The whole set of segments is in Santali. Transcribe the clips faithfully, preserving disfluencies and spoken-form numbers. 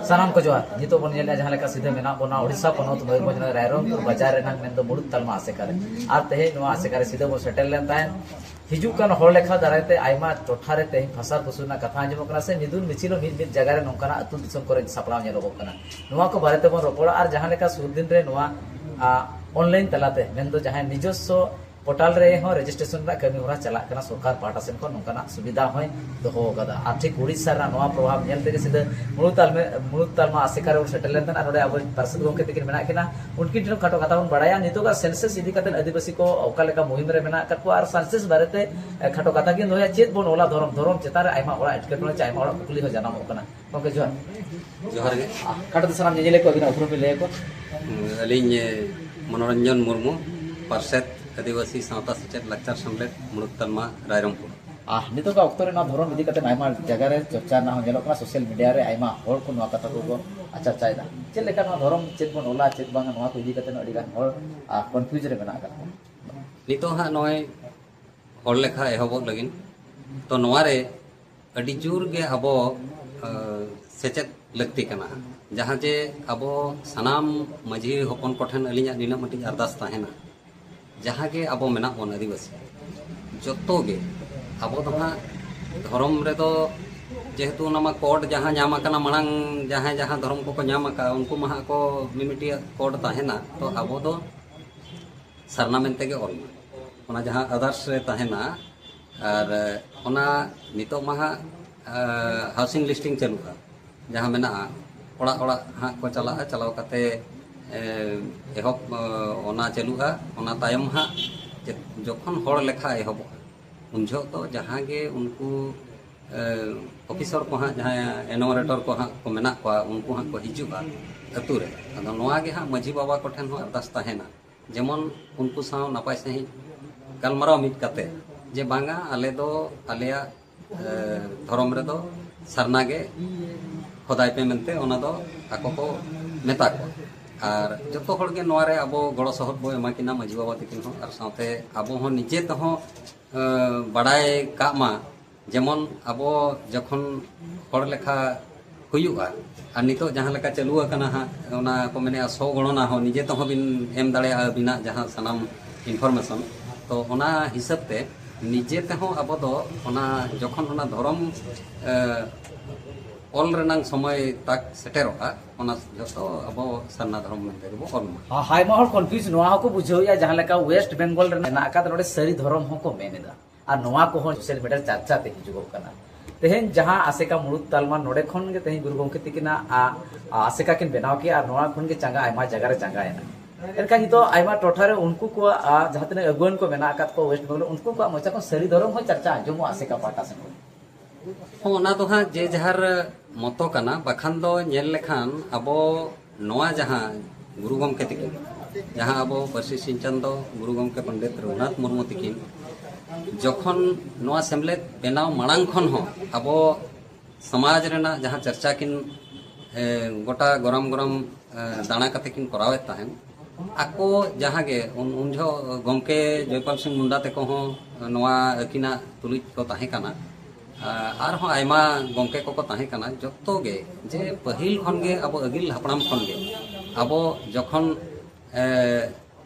ᱥᱟᱱᱟᱢ ᱠᱚ ᱡᱚᱦᱟᱨ᱾ ᱱᱤᱛᱚᱜ ᱵᱚᱱ ᱧᱮᱞᱮᱫᱼᱟ ᱡᱟᱦᱟᱸ ᱞᱮᱠᱟ ᱥᱤᱫᱷᱟᱹ ᱢᱮᱱᱟᱜ ᱵᱚᱱᱟ ᱳᱰᱤᱥᱟ ᱯᱚᱱᱚᱛ ᱢᱚᱭᱩᱨᱵᱷᱚᱸᱡᱽ ᱨᱮᱱᱟᱜ ᱨᱟᱭᱨᱚᱝᱯᱩᱨ ᱵᱟᱡᱟᱨ ᱨᱮᱱᱟᱜ ᱢᱮᱱᱫᱚ ᱢᱩᱲᱩᱫ ᱛᱟᱞᱢᱟ ᱟᱥᱮᱠᱟ ᱨᱮ᱾ ᱟᱨ ᱛᱮᱦᱮᱧ ᱱᱚᱣᱟ ᱟᱥᱮᱠᱟ ᱨᱮ ᱥᱤᱫᱷᱟᱹ ᱵᱚᱱ ᱥᱮᱴᱮᱨ ᱞᱮᱱ ᱛᱟᱦᱮᱸᱫ᱾ ᱦᱤᱡᱩᱜ ᱠᱟᱱ ᱦᱚᱲ ᱞᱮᱠᱷᱟ ᱫᱟᱨᱟᱭ ᱛᱮ ᱟᱭᱢᱟ ᱴᱚᱴᱷᱟ ᱨᱮ ᱛᱮᱦᱮᱧ ᱯᱷᱟᱥᱟᱨ ᱯᱷᱩᱥᱩᱨ ᱨᱮᱱᱟᱜ ᱠᱟᱛᱷᱟ ᱟᱸᱡᱚᱢᱚᱜ ᱠᱟᱱᱟ, ᱥᱮ ᱢᱤᱫᱩᱱ ᱢᱤᱪᱷᱤᱞ ᱦᱚᱸ ᱢᱤᱫ ᱢᱤᱫ ᱡᱟᱭᱜᱟ ᱨᱮ ᱱᱚᱝᱠᱟᱱᱟᱜ ᱟᱹᱛᱩ ᱫᱤᱥᱚᱢ ᱠᱚᱨᱮ ᱥᱟᱯᱲᱟᱣ ᱧᱮᱞᱚᱜᱚᱜ ᱠᱟᱱᱟ᱾ ᱱᱚᱣᱟ ᱠᱚ ᱵᱟᱨᱮ ᱛᱮᱵᱚᱱ ᱨᱚᱯᱚᱲᱟ᱾ ᱟᱨ ᱡᱟᱦᱟᱸ ᱞᱮᱠᱟ ᱥᱩᱨ ᱫᱤᱱ ᱨᱮ ᱱᱚᱣᱟ, ᱟ, ᱚᱱᱞᱟᱭᱤᱱ ᱛᱟᱞᱟᱛᱮ, ᱢᱮᱱᱫᱚ ᱡᱟᱦᱟᱸᱭ ᱱᱤᱡᱚᱥᱥᱚ ᱯᱳᱨᱴᱟᱞ ᱨᱮ ᱦᱚᱸ ᱨᱮᱡᱤᱥᱴᱨᱮᱥᱚᱱ ᱨᱮᱱᱟᱜ ᱠᱟᱹᱢᱤ ᱦᱚᱨᱟ ᱪᱟᱞᱟᱜ ᱠᱟᱱᱟ, ᱥᱚᱨᱠᱟᱨ ᱯᱟᱦᱴᱟ ᱥᱮᱱ ᱠᱷᱚᱱ ᱱᱚᱝᱠᱟᱱᱟᱜ ᱥᱩᱵᱤᱫᱷᱟ ᱦᱚᱸᱭ ᱫᱚᱦᱚ ᱟᱠᱟᱫᱟ᱾ ᱟᱨ ᱴᱷᱤᱠ ᱩᱲᱤᱥᱥᱟ ᱨᱮᱱᱟᱜ ᱱᱚᱣᱟ ᱯᱨᱚᱵᱷᱟᱵᱽ ᱧᱮᱞ ᱛᱮᱜᱮ ᱥᱤᱫᱷᱟᱹ ᱢᱩᱲᱩᱫ ᱛᱟᱞᱢᱮ-, ᱢᱩᱲᱩᱫ ᱛᱟᱞᱢᱟ ᱟᱥᱮᱠᱟ ᱨᱮᱵᱚᱱ ᱥᱮᱴᱮᱨ ᱞᱮᱱ ᱛᱟᱦᱮᱸᱫ᱾ ᱟᱨ ᱱᱚᱰᱮ ᱟᱵᱚ ᱯᱟᱨᱥᱮᱛ ᱜᱚᱢᱠᱮ ᱛᱟᱹᱠᱤᱱ ᱢᱮᱱᱟᱜ ᱠᱤᱱᱟ, ᱩᱱᱠᱤᱱ ᱴᱷᱮᱱ ᱠᱷᱟᱴᱚ ᱠᱟᱛᱷᱟ ᱵᱚᱱ ᱵᱟᱲᱟᱭᱟ ᱱᱤᱛᱚᱜᱟᱜ ᱥᱮᱱᱥᱟᱥ ᱤᱫᱤ ᱠᱟᱛᱮ ᱟᱹᱫᱤᱵᱟᱹᱥᱤ ᱠᱚ ᱚᱠᱟ ᱞᱮᱠᱟ ᱢᱩᱦᱤᱢ ᱨᱮ ᱢᱮᱱᱟᱜ ᱟᱠᱟᱫ ᱠᱚᱣᱟ᱾ ᱟᱨ ᱥᱮᱱᱥᱟᱥ ᱵᱟᱨᱮᱛᱮ, ᱮ, ᱠᱷᱟᱴᱚ ᱠᱟᱛᱷᱟ ᱠᱤᱱ ᱫᱚᱦᱚᱭᱟ, ᱪᱮᱫ ᱵᱚᱱ ᱚᱞᱟ ᱫᱷᱚᱨᱚᱢ, ᱫᱷᱚᱨᱚᱢ ᱪᱮᱛᱟᱱ ᱨᱮ ᱟᱭᱢᱟ ᱦᱚᱲᱟᱜ ᱮᱴᱠᱮᱴᱚᱬᱮ ᱪᱮ ᱟᱭᱢᱟ ᱦᱚᱲᱟᱜ ᱠᱩᱠᱞᱤ ᱦᱚᱸ ᱡᱟᱱᱟᱢᱚᱜ ᱠᱟᱱᱟ᱾ ᱜᱚᱢᱠᱮ ᱡᱚᱦᱟᱨ᱾ ᱡᱚᱦᱟᱨ ᱜᱮ᱾ ᱟᱨ ᱠᱷᱟᱴᱚ ᱛᱮ ᱥᱟᱱᱟᱢ ᱧᱮᱧᱮᱞᱤᱭᱟᱹ ᱠᱚ ᱟᱹᱵᱤᱱᱟᱜ ᱩᱯᱨᱩᱢ ᱵᱤᱱ ᱞᱟᱹᱭ ᱟᱠᱚᱣᱟ᱾ ᱦᱩᱸ, ᱟᱹᱞᱤᱧ, ᱮ, ᱢᱚᱱᱳᱨᱚᱧᱡᱚᱱ ᱢᱩᱨᱢᱩ, ᱯᱟᱨᱥᱮᱛ ᱟᱹᱫᱤᱵᱟᱹᱥᱤ ᱥᱟᱶᱛᱟ ᱥᱮᱪᱮᱫ ᱞᱟᱠᱪᱟᱨ ᱥᱮᱢᱞᱮᱫ, ᱢᱩᱲᱩᱫ ᱛᱟᱞᱢᱟ, ᱨᱟᱭᱨᱚᱝᱯᱩᱨ᱾ ᱟᱨ ᱱᱤᱛᱚᱜᱟᱜ ᱚᱠᱛᱚ ᱨᱮ ᱱᱚᱣᱟ ᱫᱷᱚᱨᱚᱢ ᱤᱫᱤ ᱠᱟᱛᱮ ᱟᱭᱢᱟ ᱡᱟᱭᱜᱟ ᱨᱮ ᱪᱚᱨᱪᱟ ᱨᱮᱱᱟᱜ ᱦᱚᱸ ᱧᱮᱞᱚᱜ ᱠᱟᱱᱟ, ᱥᱳᱥᱟᱞ ᱢᱤᱰᱤᱭᱟ ᱨᱮ ᱟᱭᱢᱟ ᱦᱚᱲ ᱠᱚ ᱱᱚᱣᱟ ᱠᱟᱛᱷᱟ ᱠᱚᱠᱚ ᱪᱟᱨᱪᱟᱭᱮᱫᱟ᱾ ᱪᱮᱫ ᱞᱮᱠᱟ ᱱᱚᱣᱟ ᱫᱷᱚᱨᱚᱢ ᱪᱮᱫ ᱵᱚᱱ ᱚᱞᱟ, ᱪᱮᱫ ᱵᱟᱝᱟ, ᱱᱚᱣᱟ ᱠᱚ ᱤᱫᱤ ᱠᱟᱛᱮ ᱟᱹᱰᱤ ᱜᱟᱱ ᱦᱚᱲ, ᱟ, ᱠᱚᱱᱯᱷᱤᱭᱩᱡᱽ ᱨᱮ ᱢᱮᱱᱟᱜ ᱟᱠᱟᱫ ᱠᱚᱣᱟ᱾ ᱱᱤᱛᱚᱜ ᱦᱟᱸᱜ ᱱᱚᱜᱼᱚᱭ ᱦᱚᱲ ᱞᱮᱠᱷᱟ ᱮᱦᱚᱵᱚᱜ ᱞᱟᱹᱜᱤᱫ, ᱛᱚ ᱱᱚᱣᱟ ᱨᱮ ᱟᱹᱰᱤ ᱡᱳᱨ ᱜᱮ ᱟᱵᱚ, ᱮ, ᱥᱮᱪᱮᱫ ᱞᱟᱹᱠᱛᱤ ᱠᱟᱱᱟ᱾ ᱡᱟᱦᱟᱸ ᱡᱮ ᱟᱵᱚ ᱥᱟᱱᱟᱢ ᱢᱟᱹᱡᱷᱤ ᱦᱚᱯᱚᱱ ᱠᱚᱴᱷᱮᱱ ᱟᱹᱞᱤᱧᱟᱜ ᱱᱤᱱᱟᱹᱜ ᱢᱤᱫᱴᱤᱡ ᱟᱨᱫᱟᱥ ᱛᱟᱦᱮᱱᱟ, ᱡᱟᱦᱟᱸ ᱜᱮ ᱟᱵᱚ ᱢᱮᱱᱟᱜ ᱵᱚᱱ ᱟᱹᱫᱤᱵᱟᱹᱥᱤ, ᱡᱚᱛᱚ ᱜᱮ ᱟᱵᱚ ᱫᱚ ᱦᱟᱸᱜ ᱫᱷᱚᱨᱚᱢ ᱨᱮᱫᱚ ᱡᱮᱦᱮᱛᱩ ᱚᱱᱟ ᱢᱟ ᱠᱳᱰ ᱡᱟᱦᱟᱸ ᱧᱟᱢ ᱟᱠᱟᱱᱟ, ᱢᱟᱲᱟᱝ ᱡᱟᱦᱟᱸᱭ ᱡᱟᱦᱟᱸ ᱫᱷᱚᱨᱚᱢ ᱠᱚᱠᱚ ᱧᱟᱢ ᱟᱠᱟᱫᱼᱟ, ᱩᱱᱠᱩ ᱢᱟ ᱦᱟᱸᱜ ᱠᱚ ᱢᱤᱢᱤᱫᱴᱤᱡ ᱠᱳᱰ ᱛᱟᱦᱮᱱᱟ, ᱛᱚ ᱟᱵᱚ ᱫᱚ ᱥᱟᱨᱱᱟ ᱢᱮᱱᱛᱮ ᱜᱮ ᱚᱞ ᱢᱟ᱾ ᱚᱱᱟ ᱡᱟᱦᱟᱸ ᱟᱫᱟᱨᱥ ᱨᱮ ᱛᱟᱦᱮᱱᱟ, ᱟᱨ ᱚᱱᱟ ᱱᱤᱛᱚᱜ ᱢᱟ ᱦᱟᱸᱜ, ᱟ, ᱦᱟᱣᱥᱤᱝ ᱞᱤᱥᱴᱤᱝ ᱪᱟᱹᱞᱩᱜᱼᱟ, ᱡᱟᱦᱟᱸ ᱢᱮᱱᱟᱜᱼᱟ, ᱚᱲᱟᱜ ᱚᱲᱟᱜ ᱦᱟᱸᱜ ᱠᱚ ᱪᱟᱞᱟᱜᱼᱟ, ᱪᱟᱞᱟᱣ ᱠᱟᱛᱮ, ᱮ, ᱮᱦᱚᱵ, ᱚ, ᱚᱱᱟ ᱪᱟᱹᱞᱩᱜᱼᱟ᱾ ᱚᱱᱟ ᱛᱟᱭᱚᱢ ᱦᱟᱸᱜ ᱡᱮ-, ᱡᱚᱠᱷᱚᱱ ᱦᱚᱲ ᱞᱮᱠᱷᱟ ᱮᱦᱚᱵᱚᱜᱼᱟ, ᱩᱱ ᱡᱚᱦᱚᱜ ᱫᱚ ᱡᱟᱦᱟᱸ ᱜᱮ ᱩᱱᱠᱩ, ᱮ, ᱚᱯᱷᱤᱥᱚᱨ ᱠᱚ ᱦᱟᱸᱜ, ᱡᱟᱦᱟᱸᱭ ᱮᱱᱩᱢᱟᱨᱮᱴᱚᱨ ᱠᱚ ᱦᱟᱸᱜ ᱠᱚ ᱢᱮᱱᱟᱜ ᱠᱚᱣᱟ, ᱩᱱᱠᱩ ᱦᱟᱸᱜ ᱠᱚ ᱦᱤᱡᱩᱜᱼᱟ ᱟᱹᱛᱩ ᱨᱮ᱾ ᱟᱫᱚ ᱱᱚᱣᱟ ᱜᱮ ᱦᱟᱸᱜ ᱢᱟᱹᱡᱷᱤ ᱵᱟᱵᱟ ᱠᱚᱴᱷᱮᱱ ᱦᱚᱸ ᱟᱨᱫᱟᱥ ᱛᱟᱦᱮᱱᱟ, ᱡᱮᱢᱚᱱ ᱩᱱᱠᱩ ᱥᱟᱶ ᱱᱟᱯᱟᱭ ᱥᱟᱺᱦᱤᱡ ᱜᱟᱞᱢᱟᱨᱟᱣ ᱢᱤᱫ ᱠᱟᱛᱮ, ᱡᱮ ᱵᱟᱝᱟ, ᱟᱞᱮ ᱫᱚ ᱟᱞᱮᱭᱟᱜ, ᱮ, ᱫᱷᱚᱨᱚᱢ ᱨᱮᱫᱚ ᱥᱟᱨᱱᱟ ᱜᱮ ᱠᱷᱚᱫᱟᱭ ᱯᱮ ᱢᱮᱱᱛᱮ ᱚᱱᱟ ᱫᱚ ᱟᱠᱚ ᱠᱚ ᱢᱮᱛᱟ ᱠᱚᱣᱟ᱾ ᱟᱨ ᱡᱚᱛᱚ ᱦᱚᱲ ᱜᱮ ᱱᱚᱣᱟ ᱨᱮ ᱟᱵᱚ ᱜᱚᱲᱚ ᱥᱚᱦᱚᱫ ᱵᱚ ᱮᱢᱟ ᱠᱤᱱᱟ, ᱢᱟᱹᱡᱷᱤ ᱵᱟᱵᱟ ᱛᱟᱹᱠᱤᱱ ᱦᱚᱸ, ᱟᱨ ᱥᱟᱶᱛᱮ ᱟᱵᱚ ᱦᱚᱸ ᱱᱤᱡᱮ ᱛᱮᱦᱚᱸ, ᱮ, ᱵᱟᱲᱟᱭ ᱠᱟᱜ ᱢᱟ ᱡᱮᱢᱚᱱ ᱟᱵᱚ ᱡᱚᱠᱷᱚᱱ ᱦᱚᱲ ᱞᱮᱠᱷᱟ ᱦᱩᱭᱩᱜᱼᱟ, ᱟᱨ ᱱᱤᱛᱚᱜ ᱡᱟᱦᱟᱸ ᱞᱮᱠᱟ ᱪᱟᱹᱞᱩ ᱟᱠᱟᱱᱟ ᱦᱟᱸᱜ, ᱚᱱᱟ ᱠᱚ ᱢᱮᱱᱮᱜᱼᱟ ᱥᱚ ᱜᱚᱬᱚᱱᱟ ᱦᱚᱸ, ᱱᱤᱡᱮ ᱛᱮᱦᱚᱸ ᱵᱤᱱ ᱮᱢ ᱫᱟᱲᱮᱭᱟᱜᱼᱟ ᱟᱹᱵᱤᱱᱟᱜ ᱡᱟᱦᱟᱸ ᱥᱟᱱᱟᱢ information᱾ ᱛᱚ ᱚᱱᱟ ᱦᱤᱥᱟᱹᱵ ᱛᱮ ᱱᱤᱡᱮ ᱛᱮᱦᱚᱸ ᱟᱵᱚ ᱫᱚ ᱚᱱᱟ ᱡᱚᱠᱷᱚᱱ ᱚᱱᱟ ᱫᱷᱚᱨᱚᱢ ᱮ, ᱚᱞ ᱨᱮᱱᱟᱝ ᱥᱚᱢᱚᱭ ᱛᱟᱠ ᱥᱮᱴᱮᱨᱚᱜᱼᱟ, ᱚᱱᱟ ᱡᱚᱛᱚ ᱟᱵᱚ ᱥᱟᱨᱱᱟ ᱫᱷᱚᱨᱚᱢ ᱢᱮᱱᱛᱮ ᱜᱮᱵᱚ ᱚᱞ ᱢᱟ᱾ ᱦᱟ-, ᱟᱭᱢᱟ ᱦᱚᱲ confuse ᱱᱚᱣᱟ ᱦᱚᱸᱠᱚ ᱵᱩᱡᱷᱟᱹᱣᱮᱫᱼᱟ, ᱡᱟᱦᱟᱸ ᱞᱮᱠᱟ West Bengal ᱨᱮ ᱢᱮᱱᱟᱜ ᱟᱠᱟᱫ, ᱱᱚᱰᱮ ᱥᱟᱹᱨᱤ ᱫᱷᱚᱨᱚᱢ ᱦᱚᱸᱠᱚ ᱢᱮᱱ ᱮᱫᱟ᱾ ᱟᱨ ᱱᱚᱣᱟ ᱠᱚᱦᱚᱸ social media ᱪᱟᱨᱪᱟ ᱛᱮ ᱦᱤᱡᱩᱜᱚᱜ ᱠᱟᱱᱟ᱾ ᱛᱮᱦᱮᱧ ᱡᱟᱦᱟᱸ ᱟᱥᱮᱠᱟ ᱢᱩᱲᱩᱫ ᱛᱟᱞᱢᱟ, ᱱᱚᱰᱮ ᱠᱷᱚᱱ ᱜᱮ ᱛᱮᱦᱮᱧ ᱜᱩᱨᱩ ᱜᱚᱢᱠᱮ ᱛᱤᱠᱤᱱᱟᱜ ᱟ-, ᱟᱥᱮᱠᱟ ᱠᱤᱱ ᱵᱮᱱᱟᱣ ᱠᱮᱜᱼᱟ, ᱟᱨ ᱱᱚᱣᱟ ᱠᱷᱚᱱ ᱜᱮ ᱪᱟᱸᱜᱟ ᱟᱭᱢᱟ ᱡᱟᱭᱜᱟ ᱨᱮ ᱪᱟᱸᱜᱟᱭᱮᱱᱟ᱾ ᱮᱱᱠᱷᱟᱱ ᱱᱤᱛᱚᱜ ᱟᱭᱢᱟ ᱴᱚᱴᱷᱟ ᱨᱮ ᱩᱱᱠᱩ ᱠᱚᱣᱟᱜ, ᱟ, ᱡᱟᱦᱟᱸ ᱛᱤᱱᱟᱹᱜ ᱟᱹᱜᱩᱣᱟᱹᱱ ᱠᱚ ᱢᱮᱱᱟᱜ ᱟᱠᱟᱫ ᱠᱚᱣᱟ West Bengal ᱨᱮ, ᱩᱱᱠᱩ ᱠᱚᱣᱟᱜ ᱢᱚᱪᱟ ᱠᱷᱚᱱ ᱥᱟᱹᱨᱤ ᱫᱷᱚᱨᱚᱢ ᱦᱚᱸ ᱪᱟᱨᱪᱟ ᱟᱸᱡᱚᱢᱚᱜᱼᱟ ᱟᱥᱮᱠᱟ ᱯᱟᱦᱴᱟ ᱥᱮᱱ ᱠᱷᱚᱱ᱾ ᱦᱚᱸ, ᱚᱱᱟ ᱫᱚ ᱦᱟᱸᱜ ᱡᱮ ᱡᱟᱦᱟᱨ ᱢᱚᱛᱚ ᱠᱟᱱᱟ, ᱵᱟᱠᱷᱟᱱ ᱫᱚ ᱧᱮᱞ ᱞᱮᱠᱷᱟᱱ ᱟᱵᱚ ᱱᱚᱣᱟ ᱡᱟᱦᱟᱸ ᱜᱩᱨᱩ ᱜᱚᱢᱠᱮ ᱛᱤᱠᱤᱱ, ᱡᱟᱦᱟᱸ ᱟᱵᱚ ᱯᱟᱹᱨᱥᱤ ᱥᱤᱧ ᱪᱟᱸᱫᱚ ᱜᱩᱨᱩ ᱜᱚᱢᱠᱮ ᱯᱚᱱᱰᱤᱛ ᱨᱚᱜᱷᱩᱱᱟᱛᱷ ᱢᱩᱨᱢᱩ ᱛᱤᱠᱤᱱ ᱡᱚᱠᱷᱚᱱ ᱱᱚᱣᱟ ᱥᱮᱢᱞᱮᱫ ᱵᱮᱱᱟᱣ ᱢᱟᱲᱟᱝ ᱠᱷᱚᱱ ᱦᱚᱸ ᱟᱵᱚ ᱥᱚᱢᱟᱡᱽ ᱨᱮᱱᱟᱜ ᱡᱟᱦᱟᱸ ᱪᱟᱨᱪᱟ ᱠᱤᱱ, ᱮ, ᱜᱚᱴᱟ ᱜᱚᱨᱟᱢ ᱜᱚᱨᱟᱢ, ᱮ, ᱫᱟᱬᱟ ᱠᱟᱛᱮ ᱠᱤᱱ ᱠᱚᱨᱟᱣᱮᱫ ᱛᱟᱦᱮᱸᱱ, ᱟᱠᱚ ᱡᱟᱦᱟᱸ ᱜᱮ ᱩᱱ, ᱩᱱ ᱡᱚᱦᱚᱜ ᱜᱚᱢᱠᱮ ᱡᱚᱭᱯᱟᱞ ᱥᱤᱝ ᱢᱩᱱᱰᱟ ᱛᱮᱠᱚ ᱦᱚᱸ ᱱᱚᱣᱟ ᱟᱹᱠᱤᱱᱟᱜ ᱛᱩᱞᱩᱡ ᱠᱚ ᱛᱟᱦᱮᱸ ᱠᱟᱱᱟ, ᱟ-, ᱟᱨᱦᱚᱸ ᱟᱭᱢᱟ ᱜᱚᱢᱠᱮ ᱠᱚᱠᱚ ᱛᱟᱦᱮᱸ ᱠᱟᱱᱟ, ᱡᱚᱛᱚ ᱜᱮ ᱡᱮ ᱯᱟᱹᱦᱤᱞ ᱠᱷᱚᱱ ᱜᱮ ᱟᱵᱚ ᱟᱹᱜᱤᱞ ᱦᱟᱯᱲᱟᱢ ᱠᱷᱚᱱ ᱜᱮ ᱟᱵᱚ ᱡᱚᱠᱷᱚᱱ, ᱮ,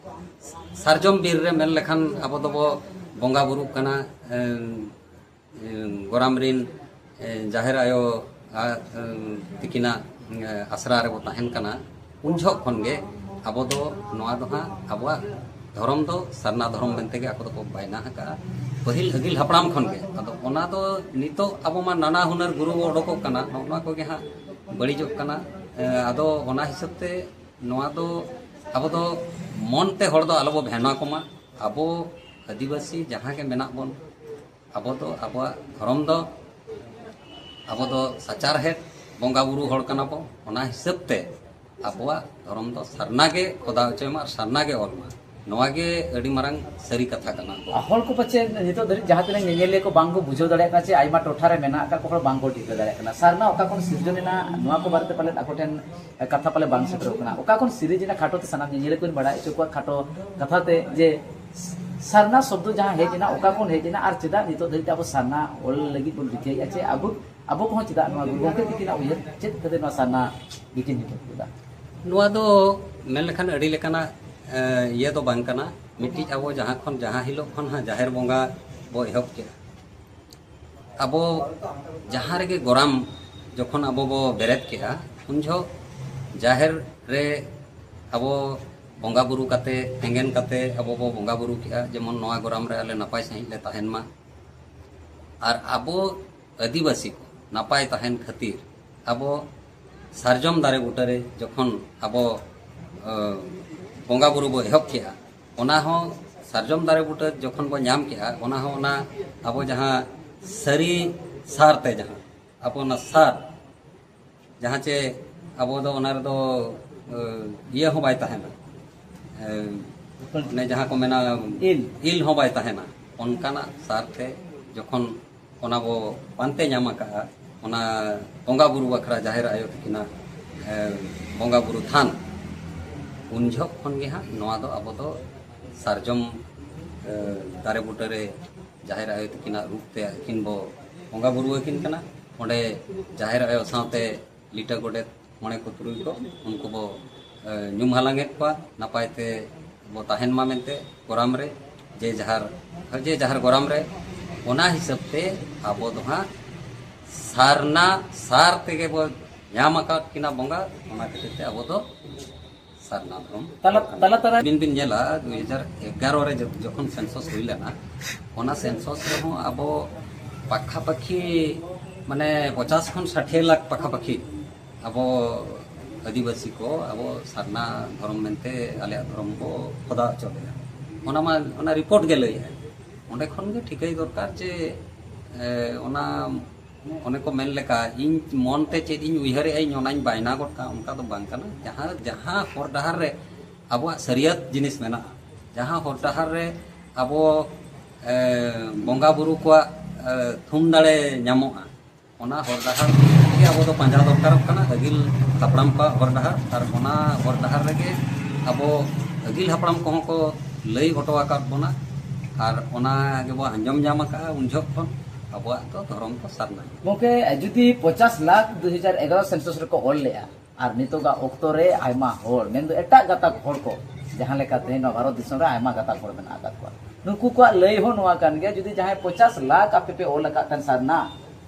ᱥᱟᱨᱡᱚᱢ ᱵᱤᱨ ᱨᱮ ᱢᱮᱱ ᱞᱮᱠᱷᱟᱱ ᱟᱵᱚ ᱫᱚᱵᱚ ᱵᱚᱸᱜᱟ ᱵᱩᱨᱩᱜ ᱠᱟᱱᱟ, ᱮ, ᱜᱚᱨᱟᱢ ᱨᱤᱱ, ᱮ, ᱡᱟᱦᱮᱨ ᱟᱭᱳ, ᱟ, ᱮ, ᱛᱤᱠᱤᱱᱟᱜ, ᱮ, ᱟᱥᱨᱟ ᱨᱮᱵᱚ ᱛᱟᱦᱮᱱ ᱠᱟᱱᱟ, ᱩᱱ ᱡᱚᱦᱚᱜ ᱠᱷᱚᱱ ᱜᱮ ᱟᱵᱚ ᱫᱚ ᱱᱚᱣᱟ ᱫᱚ ᱦᱟᱸᱜ ᱟᱵᱚᱣᱟᱜ ᱫᱷᱚᱨᱚᱢ ᱫᱚ ᱥᱟᱨᱱᱟ ᱫᱷᱚᱨᱚᱢ ᱢᱮᱱᱛᱮ ᱜᱮ ᱟᱠᱚ ᱫᱚᱠᱚ ᱵᱟᱭᱱᱟ ᱟᱠᱟᱜᱼᱟ, ᱯᱟᱹᱦᱤᱞ ᱟᱹᱜᱤᱞ ᱦᱟᱯᱲᱟᱢ ᱠᱷᱚᱱ ᱜᱮ᱾ ᱟᱫᱚ ᱚᱱᱟ ᱫᱚ ᱱᱤᱛᱚᱜ ᱟᱵᱚ ᱢᱟ ᱱᱟᱱᱟ ᱦᱩᱱᱟᱹᱨ ᱜᱩᱨᱩ ᱵᱚ ᱚᱰᱚᱠᱚᱜ ᱠᱟᱱᱟ, ᱱᱚᱜᱼᱚ ᱱᱚᱣᱟ ᱠᱚᱜᱮ ᱦᱟᱸᱜ ᱮ, ᱟᱫᱚ ᱚᱱᱟ ᱦᱤᱥᱟᱹᱵ ᱛᱮ ᱱᱚᱣᱟ ᱫᱚ ᱟᱵᱚ ᱫᱚ ᱢᱚᱱ ᱛᱮ ᱦᱚᱲ ᱫᱚ ᱟᱞᱚ ᱵᱚ ᱵᱷᱮᱱᱟ ᱠᱚᱢᱟ᱾ ᱟᱵᱚ ᱟᱹᱫᱤᱵᱟᱹᱥᱤ ᱡᱟᱦᱟᱸ ᱜᱮ ᱢᱮᱱᱟᱜ ᱵᱚᱱ, ᱟᱵᱚ ᱫᱚ ᱟᱵᱚᱣᱟᱜ ᱫᱷᱚᱨᱚᱢ ᱫᱚ, ᱟᱵᱚ ᱫᱚ ᱥᱟᱪᱟᱨᱦᱮᱫ ᱵᱚᱸᱜᱟ ᱵᱩᱨᱩ ᱦᱚᱲ ᱠᱟᱱᱟ ᱵᱚ᱾ ᱚᱱᱟ ᱦᱤᱥᱟᱹᱵ ᱛᱮ ᱟᱵᱚᱣᱟᱜ ᱫᱷᱚᱨᱚᱢ ᱫᱚ ᱥᱟᱨᱱᱟ ᱜᱮ ᱠᱷᱚᱫᱟ ᱦᱚᱪᱚᱭ ᱢᱟ ᱟᱨ ᱥᱟᱨᱱᱟ ᱜᱮ ᱚᱞ ᱢᱟ᱾ ᱱᱚᱣᱟ ᱜᱮ ᱟᱹᱰᱤ ᱢᱟᱨᱟᱝ ᱥᱟᱹᱨᱤ ᱠᱟᱛᱷᱟ ᱠᱟᱱᱟ᱾ ᱟᱨ ᱦᱚᱲ ᱠᱚ ᱯᱟᱪᱮ ᱱᱤᱛᱚᱜ ᱫᱷᱟᱹᱨᱤᱡ ᱡᱟᱦᱟᱸ ᱛᱤᱱᱟᱹᱜ ᱧᱮᱧᱮᱞᱤᱭᱟᱹ ᱠᱚ ᱵᱟᱝ ᱠᱚ ᱵᱩᱡᱷᱟᱹᱣ ᱫᱟᱲᱮᱭᱟᱜ ᱠᱟᱱᱟ, ᱪᱮ ᱟᱭᱢᱟ ᱴᱚᱴᱷᱟ ᱨᱮ ᱢᱮᱱᱟᱜ ᱟᱠᱟᱫ ᱠᱚ ᱦᱚᱲ ᱵᱟᱝ ᱠᱚ ᱴᱷᱤᱠᱟᱹ ᱫᱟᱲᱮᱭᱟᱜ ᱠᱟᱱᱟ, ᱥᱟᱨᱱᱟ ᱚᱠᱟ ᱠᱷᱚᱱ ᱥᱤᱨᱡᱚᱱ ᱮᱱᱟ, ᱱᱚᱣᱟ ᱠᱚ ᱵᱟᱨᱮᱛᱮ ᱯᱟᱞᱮᱫ ᱟᱠᱚ ᱴᱷᱮᱱ ᱠᱟᱛᱷᱟ ᱯᱟᱞᱮ ᱵᱟᱝ ᱥᱮᱴᱮᱨᱚᱜ ᱠᱟᱱᱟ᱾ ᱚᱠᱟ ᱠᱷᱚᱱ ᱥᱤᱨᱤᱡᱽ ᱮᱱᱟ, ᱠᱷᱟᱴᱚ ᱛᱮ ᱥᱟᱱᱟᱢ ᱧᱮᱧᱮᱞᱤᱭᱟᱹ ᱠᱚᱧ ᱵᱟᱲᱟᱭ ᱦᱚᱪᱚ ᱠᱚᱣᱟ, ᱠᱷᱟᱴᱚ ᱠᱟᱛᱷᱟ ᱛᱮ, ᱡᱮ ᱥᱟᱨᱱᱟ ᱥᱚᱵᱫᱚ ᱡᱟᱦᱟᱸ ᱦᱮᱡ ᱮᱱᱟ, ᱚᱠᱟ ᱠᱷᱚᱱ ᱦᱮᱡ ᱮᱱᱟ ᱟᱨ ᱪᱮᱫᱟᱜ ᱱᱤᱛᱚᱜ ᱫᱷᱟᱹᱵᱤᱡ ᱛᱮ ᱟᱵᱚ ᱥᱟᱨᱱᱟ ᱚᱞ ᱞᱟᱹᱜᱤᱫ ᱵᱚᱱ ᱨᱤᱠᱟᱹᱭᱮᱫᱼᱟ? ᱪᱮ ᱟᱵᱚ, ᱟᱵᱚ ᱠᱚᱦᱚᱸ ᱪᱮᱫᱟᱜ ᱱᱚᱣᱟ ᱜᱩᱨᱩ ᱜᱚᱢᱠᱮ ᱛᱤᱠᱤᱱᱟᱜ ᱩᱭᱦᱟᱹᱨ ᱪᱮᱫ ᱠᱷᱟᱹᱛᱤᱨ ᱱᱚᱣᱟ ᱥᱟᱨᱱᱟ ᱜᱮᱠᱤᱱ ᱧᱩᱛᱩᱢ ᱠᱮᱫᱟ? ᱱᱚᱣᱟ ᱫᱚ ᱢᱮᱱ ᱞᱮᱠᱷᱟᱱ ᱟᱹᱰᱤ ᱞᱮᱠᱟᱱᱟᱜ, ᱮ, ᱤᱭᱟᱹ ᱫᱚ ᱵᱟᱝ ᱠᱟᱱᱟ᱾ ᱢᱤᱫᱴᱤᱡ ᱟᱵᱚ ᱡᱟᱦᱟᱸ ᱠᱷᱚᱱ, ᱡᱟᱦᱟᱸ ᱦᱤᱞᱳᱜ ᱠᱷᱚᱱ ᱦᱟᱸᱜ ᱡᱟᱦᱮᱨ ᱵᱚᱸᱜᱟ ᱵᱚ ᱮᱦᱚᱵ ᱠᱮᱫᱼᱟ, ᱟᱵᱚ ᱡᱟᱦᱟᱸ ᱨᱮᱜᱮ ᱜᱚᱨᱟᱢ ᱡᱚᱠᱷᱚᱱ ᱟᱵᱚ ᱵᱚ ᱵᱮᱨᱮᱫ ᱠᱮᱜᱼᱟ, ᱩᱱ ᱡᱚᱦᱚᱜ ᱡᱟᱦᱮᱨ ᱨᱮ ᱟᱵᱚ ᱵᱚᱸᱜᱟ ᱵᱩᱨᱩ ᱠᱟᱛᱮ, ᱛᱮᱸᱜᱮᱱ ᱠᱟᱛᱮ ᱟᱵᱚ ᱵᱚ ᱵᱚᱸᱜᱟ ᱵᱩᱨᱩ ᱠᱮᱜᱼᱟ, ᱡᱮᱢᱚᱱ ᱱᱚᱣᱟ ᱜᱚᱨᱟᱢ ᱨᱮ ᱟᱞᱮ ᱱᱟᱯᱟᱭ ᱥᱟᱺᱦᱤᱡ ᱞᱮ ᱛᱟᱦᱮᱱ ᱢᱟ᱾ ᱟᱨ ᱟᱵᱚ ᱟᱹᱫᱤᱵᱟᱹᱥᱤ ᱠᱚ ᱱᱟᱯᱟᱭ ᱛᱟᱦᱮᱱ ᱠᱷᱟᱹᱛᱤᱨ ᱟᱵᱚ ᱥᱟᱨᱡᱚᱢ ᱫᱟᱨᱮ ᱵᱩᱴᱟᱹᱨᱮ ᱡᱚᱠᱷᱚᱱ ᱟᱵᱚ, ᱮ, ᱵᱚᱸᱜᱟ ᱵᱩᱨᱩ ᱵᱚ ᱮᱦᱚᱵ ᱠᱮᱜᱼᱟ, ᱚᱱᱟ ᱦᱚᱸ ᱥᱟᱨᱡᱚᱢ ᱫᱟᱨᱮ ᱵᱩᱴᱟᱹ ᱡᱚᱠᱷᱚᱱ ᱵᱚ ᱧᱟᱢ ᱠᱮᱜᱼᱟ, ᱚᱱᱟ ᱦᱚᱸ ᱚᱱᱟ ᱟᱵᱚ ᱡᱟᱦᱟᱸ ᱥᱟᱹᱨᱤ ᱥᱟᱨ ᱛᱮ, ᱡᱟᱦᱟᱸ ᱟᱵᱚ ᱚᱱᱟ ᱥᱟᱨ, ᱡᱟᱦᱟᱸ ᱪᱮ ᱟᱵᱚ ᱫᱚ ᱚᱱᱟ ᱨᱮᱫᱚ, ᱮ, ᱤᱭᱟᱹ ᱦᱚᱸ ᱵᱟᱭ ᱛᱟᱦᱮᱱᱟ, ᱮ, ᱚᱱᱮ ᱡᱟᱦᱟᱸ ᱠᱚ ᱢᱮᱱᱟ ᱤᱞ᱾ ᱤᱞ ᱦᱚᱸ ᱵᱟᱭ ᱛᱟᱦᱮᱱᱟ, ᱚᱱᱠᱟᱱᱟᱜ ᱥᱟᱨ ᱛᱮ ᱡᱚᱠᱷᱚᱱ ᱚᱱᱟ ᱵᱚ ᱯᱟᱱᱛᱮ ᱧᱟᱢ ᱟᱠᱟᱫᱼᱟ, ᱚᱱᱟ ᱵᱚᱸᱜᱟ ᱵᱩᱨᱩ ᱵᱟᱠᱷᱨᱟ ᱡᱟᱦᱮᱨ ᱟᱭᱳ ᱛᱟᱹᱠᱤᱱᱟᱜ, ᱮ, ᱵᱚᱸᱜᱟ ᱵᱩᱨᱩ ᱛᱷᱟᱱ, ᱩᱱ ᱡᱚᱦᱚᱜ ᱠᱷᱚᱱ ᱜᱮ ᱦᱟᱸᱜ ᱱᱚᱣᱟ ᱫᱚ ᱟᱵᱚ ᱫᱚ ᱥᱟᱨᱡᱚᱢ, ᱮ, ᱫᱟᱨᱮ ᱵᱩᱴᱟᱹ ᱨᱮ ᱡᱟᱦᱮᱨ ᱟᱭᱳ ᱛᱟᱹᱠᱤᱱᱟᱜ ᱨᱩᱯ ᱛᱮ ᱟᱹᱠᱤᱱ ᱵᱚ ᱵᱚᱸᱜᱟ ᱵᱩᱨᱩ ᱟᱹᱠᱤᱱ ᱠᱟᱱᱟ᱾ ᱚᱸᱰᱮ ᱡᱟᱦᱮᱨ ᱟᱭᱳ ᱥᱟᱶᱛᱮ ᱞᱤᱴᱟᱹ ᱜᱚᱰᱮᱛ, ᱢᱚᱬᱮ ᱠᱚ ᱛᱩᱨᱩᱭ ᱠᱚ, ᱩᱱᱠᱩ ᱵᱚ, ᱮ, ᱧᱩᱢ ᱦᱟᱞᱟᱝ ᱮᱫ ᱠᱚᱣᱟ, ᱱᱟᱯᱟᱭ ᱛᱮ ᱵᱚ ᱛᱟᱦᱮᱱ ᱢᱟ ᱢᱮᱱᱛᱮ ᱜᱚᱨᱟᱢ ᱨᱮ, ᱡᱮ ᱡᱟᱦᱟᱨ, ᱡᱮ ᱡᱟᱦᱟᱨ ᱜᱚᱨᱟᱢ ᱨᱮ᱾ ᱚᱱᱟ ᱦᱤᱥᱟᱹᱵ ᱛᱮ ᱟᱵᱚ ᱫᱚ ᱦᱟᱸᱜ ᱥᱟᱨᱱᱟ ᱥᱟᱨ ᱛᱮᱜᱮ ᱵᱚ ᱧᱟᱢ ᱟᱠᱟᱫ ᱠᱤᱱᱟ ᱵᱚᱸᱜᱟ, ᱚᱱᱟ ᱠᱷᱟᱹᱛᱤᱨ ᱛᱮ ᱟᱵᱚ ᱫᱚ ᱥᱟᱨᱱᱟ ᱫᱷᱚᱨᱚᱢ᱾ ᱛᱟᱞᱟ, ᱛᱟᱞᱟ, ᱛᱟᱞᱟ᱾ ᱟᱹᱵᱤᱱ ᱵᱤᱱ ᱧᱮᱞᱟ, ᱫᱩᱭ ᱦᱟᱡᱟᱨ ᱮᱜᱟᱨᱚ ᱨᱮ ᱡᱚ-, ᱡᱚᱠᱷᱚᱱ census ᱦᱩᱭ ᱞᱮᱱᱟ, ᱚᱱᱟ census ᱨᱮᱦᱚᱸ ᱟᱵᱚ ᱯᱟᱠᱷᱟ ᱯᱟᱹᱠᱷᱤ, ᱢᱟᱱᱮ, ᱯᱚᱪᱟᱥ ᱠᱷᱚᱱ ᱥᱟᱴᱷᱤ ᱞᱟᱠᱷ ᱯᱟᱠᱷᱟ ᱯᱟᱹᱠᱷᱤ ᱟᱵᱚ ᱟᱹᱫᱤᱵᱟᱹᱥᱤ ᱠᱚ ᱟᱵᱚ ᱥᱟᱨᱱᱟ ᱫᱷᱚᱨᱚᱢ ᱢᱮᱱᱛᱮ ᱟᱞᱮᱭᱟᱜ ᱫᱷᱚᱨᱚᱢ ᱠᱚ ᱠᱷᱚᱫᱟ ᱦᱚᱪᱚ ᱞᱮᱭᱟ᱾ ᱚᱱᱟ ᱢᱟ, ᱚᱱᱟ report ᱜᱮ ᱞᱟᱹᱭᱮᱫᱼᱟ᱾ ᱚᱸᱰᱮ ᱠᱷᱚᱱ ᱜᱮ ᱴᱷᱤᱠᱟᱹᱭ ᱫᱚᱨᱠᱟᱨ ᱡᱮ, ᱮ, ᱚᱱᱟ ᱚᱱᱮ ᱠᱚ ᱢᱮᱱ ᱞᱮᱠᱟ, ᱤᱧ ᱢᱚᱱ ᱛᱮ ᱪᱮᱫ ᱤᱧ ᱩᱭᱦᱟᱹᱨᱮᱜᱼᱟ, ᱤᱧ ᱚᱱᱟᱧ ᱵᱟᱭᱱᱟ ᱜᱚᱫ ᱠᱟᱜᱼᱟ, ᱚᱱᱠᱟ ᱫᱚ ᱵᱟᱝ ᱠᱟᱱᱟ᱾ ᱡᱟᱦᱟᱸ, ᱡᱟᱦᱟᱸ ᱦᱚᱨ ᱰᱟᱦᱟᱨ ᱨᱮ ᱟᱵᱚᱣᱟᱜ ᱥᱟᱹᱨᱤᱭᱟᱹᱛ ᱡᱤᱱᱤᱥ ᱢᱮᱱᱟᱜᱼᱟ, ᱡᱟᱦᱟᱸ ᱦᱚᱨ ᱰᱟᱦᱟᱨ ᱨᱮ ᱟᱵᱚ, ᱮ, ᱵᱚᱸᱜᱟ ᱵᱩᱨᱩ ᱠᱚᱣᱟᱜ, ᱮ, ᱛᱷᱩᱢ ᱫᱟᱲᱮ ᱧᱟᱢᱚᱜᱼᱟ, ᱚᱱᱟ ᱦᱚᱨ ᱰᱟᱦᱟᱨ ᱜᱮ ᱟᱵᱚ ᱫᱚ ᱯᱟᱸᱡᱟ ᱫᱚᱨᱠᱟᱨᱚᱜ ᱠᱟᱱᱟ, ᱟᱹᱜᱤᱞ ᱦᱟᱯᱲᱟᱢ ᱠᱚᱣᱟᱜ ᱦᱚᱨ ᱰᱟᱦᱟᱨ᱾ ᱟᱨ ᱚᱱᱟ ᱦᱚᱨ ᱰᱟᱦᱟᱨ ᱨᱮᱜᱮ ᱟᱵᱚ ᱟᱹᱜᱤᱞ ᱦᱟᱯᱲᱟᱢ ᱠᱚᱦᱚᱸ ᱠᱚ ᱞᱟᱹᱭ ᱦᱚᱴᱚ ᱟᱠᱟᱫ ᱵᱚᱱᱟ, ᱟᱨ ᱚᱱᱟ ᱜᱮᱵᱚ ᱟᱸᱡᱚᱢ ᱧᱟᱢ ᱟᱠᱟᱫᱼᱟ ᱩᱱ ᱡᱚᱦᱚᱜ ᱠᱷᱚᱱ, ᱟᱵᱚᱣᱟᱜ ᱫᱚ ᱫᱷᱚᱨᱚᱢ ᱫᱚ ᱥᱟᱨᱱᱟ ᱜᱮ᱾ ᱜᱚᱢᱠᱮ, ᱡᱩᱫᱤ ᱯᱚᱧᱪᱟᱥ ᱞᱟᱠᱷ ᱫᱩ ᱦᱟᱡᱟᱨ ᱮᱜᱟᱨᱚ ᱥᱮᱱᱥᱟᱥ ᱨᱮᱠᱚ ᱚᱞ ᱞᱮᱫᱼᱟ, ᱟᱨ ᱱᱤᱛᱚᱜᱟᱜ ᱚᱠᱛᱚ ᱨᱮ ᱟᱭᱢᱟ ᱦᱚᱲ, ᱢᱮᱱᱫᱚ ᱮᱴᱟᱜ ᱜᱟᱛᱟᱠ ᱦᱚᱲ ᱠᱚ, ᱡᱟᱦᱟᱸ ᱞᱮᱠᱟ ᱛᱮᱦᱮᱧ ᱱᱚᱣᱟ ᱵᱷᱟᱨᱚᱛ ᱫᱤᱥᱚᱢ ᱨᱮ ᱟᱭᱢᱟ ᱜᱟᱛᱟᱠ ᱦᱚᱲ ᱢᱮᱱᱟᱜ ᱟᱠᱟᱫ ᱠᱚᱣᱟ, ᱱᱩᱠᱩ ᱠᱚᱣᱟᱜ ᱞᱟᱹᱭ ᱦᱚᱸ ᱱᱚᱣᱟ ᱠᱟᱱ ᱜᱮᱭᱟ, ᱡᱩᱫᱤ ᱡᱟᱦᱟᱸᱭ ᱯᱚᱧᱪᱟᱥ ᱞᱟᱠᱷ ᱟᱯᱮ ᱯᱮ ᱚᱞ ᱟᱠᱟᱫ ᱛᱟᱦᱮᱱ ᱥᱟᱨᱱᱟ,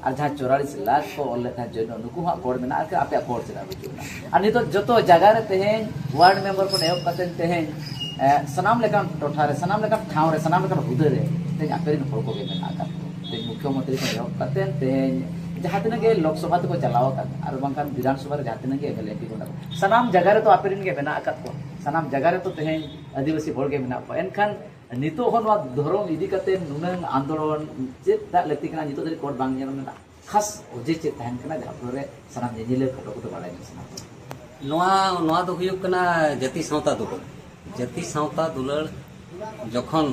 ᱟᱨ ᱡᱟᱦᱟᱸ ᱪᱩᱣᱟᱞᱤᱥ ᱞᱟᱠᱷ ᱠᱚ ᱚᱞ ᱞᱮᱫ ᱛᱟᱦᱮᱸᱫ ᱡᱚᱭᱱᱚ, ᱱᱩᱠᱩ ᱦᱚᱸ ᱟᱠᱚ ᱚᱞ ᱢᱮᱱᱟᱜᱼᱟ, ᱟᱨ ᱟᱯᱮᱭᱟᱜ ᱚᱞ ᱪᱮᱫᱟᱜ ᱵᱟᱹᱪᱩᱜ ᱟᱱᱟ? ᱟᱨ ᱱᱤᱛᱚᱜ ᱡᱚᱛᱚ ᱡᱟᱭᱜᱟ ᱨᱮ ᱛᱮᱦᱮᱧ ᱣᱟᱨᱰ ᱢᱮᱢᱵᱟᱨ ᱠᱷᱚᱱ ᱮᱦᱚᱵ ᱠᱟᱛᱮ ᱛᱮᱦᱮᱧ, ᱮ, ᱥᱟᱱᱟᱢ ᱞᱮᱠᱟᱱ ᱴᱚᱴᱷᱟ ᱨᱮ, ᱥᱟᱱᱟᱢ ᱞᱮᱠᱟᱱ ᱴᱷᱟᱶ ᱨᱮ, ᱥᱟᱱᱟᱢ ᱞᱮᱠᱟᱱ ᱦᱩᱫᱟᱹ ᱨᱮ ᱛᱮᱦᱮᱧ ᱟᱯᱮ ᱨᱮᱱ ᱦᱚᱲ ᱠᱚᱜᱮ ᱢᱮᱱᱟᱜ ᱟᱠᱟᱫ ᱠᱚᱣᱟ᱾ ᱛᱮᱦᱮᱧ ᱢᱩᱠᱷᱭᱚ ᱢᱚᱱᱛᱨᱤ ᱠᱷᱚᱱ ᱮᱦᱚᱵ ᱠᱟᱛᱮ ᱛᱮᱦᱮᱧ ᱡᱟᱦᱟᱸ ᱛᱤᱱᱟᱹᱜ ᱜᱮ ᱞᱳᱠᱥᱚᱵᱷᱟ ᱛᱮᱠᱚ ᱪᱟᱞᱟᱣ ᱟᱠᱟᱱ, ᱟᱨ ᱵᱟᱝᱠᱷᱟᱱ ᱵᱤᱫᱷᱟᱱ ᱥᱚᱵᱷᱟ ᱨᱮ ᱡᱟᱦᱟᱸ ᱛᱤᱱᱟᱹᱜ ᱜᱮ M L A M P ᱠᱚ ᱢᱮᱱᱟᱜ ᱠᱚᱣᱟ, ᱥᱟᱱᱟᱢ ᱡᱟᱭᱜᱟ ᱨᱮᱛᱚ ᱟᱯᱮ ᱨᱮᱱ ᱜᱮ ᱢᱮᱱᱟᱜ ᱟᱠᱟᱫ ᱠᱚᱣᱟ, ᱥᱟᱱᱟᱢ ᱡᱟᱭᱜᱟ ᱨᱮᱛᱚ ᱛᱮᱦᱮᱧ ᱟᱹᱫᱤᱵᱟᱹᱥᱤ ᱦᱚᱲ ᱜᱮ ᱢᱮᱱᱟᱜ ᱠᱚᱣᱟ᱾ ᱮᱱᱠᱷᱟᱱ ᱱᱤᱛᱚᱜ ᱦᱚᱸ ᱱᱚᱣᱟ ᱫᱷᱚᱨᱚᱢ ᱤᱫᱤ ᱠᱟᱛᱮ ᱱᱩᱱᱟᱹᱝ ᱟᱱᱫᱳᱞᱚᱱ ᱪᱮᱫᱟᱜ ᱞᱟᱹᱠᱛᱤ ᱠᱟᱱᱟ? ᱱᱤᱛᱚᱜ ᱫᱷᱟᱹᱨᱤᱡ ᱠᱳᱨᱴ ᱵᱟᱝ ᱧᱮᱞ ᱢᱮᱱᱟᱜᱼᱟ᱾ ᱠᱷᱟᱥ ᱚᱡᱮ ᱪᱮᱫ ᱛᱟᱦᱮᱱ ᱠᱟᱱᱟ, ᱡᱟᱦᱟᱸ ᱯᱷᱚᱞᱚ ᱨᱮ ᱥᱟᱱᱟᱢ ᱧᱮᱧᱮᱞᱤᱭᱟᱹ ᱠᱷᱟᱴᱚ ᱠᱚᱫᱚ ᱵᱟᱲᱟᱭ ᱧᱟᱢ ᱥᱟᱱᱟ ᱠᱚᱣᱟ? ᱱᱚᱣᱟ, ᱱᱚᱣᱟ ᱫᱚ ᱦᱩᱭᱩᱜ ᱠᱟᱱᱟ ᱡᱟᱹᱛᱤ ᱥᱟᱶᱛᱟ ᱫᱩᱞᱟᱹᱲ᱾ ᱡᱟᱹᱛᱤ ᱥᱟᱶᱛᱟ ᱫᱩᱞᱟᱹᱲ ᱡᱚᱠᱷᱚᱱ,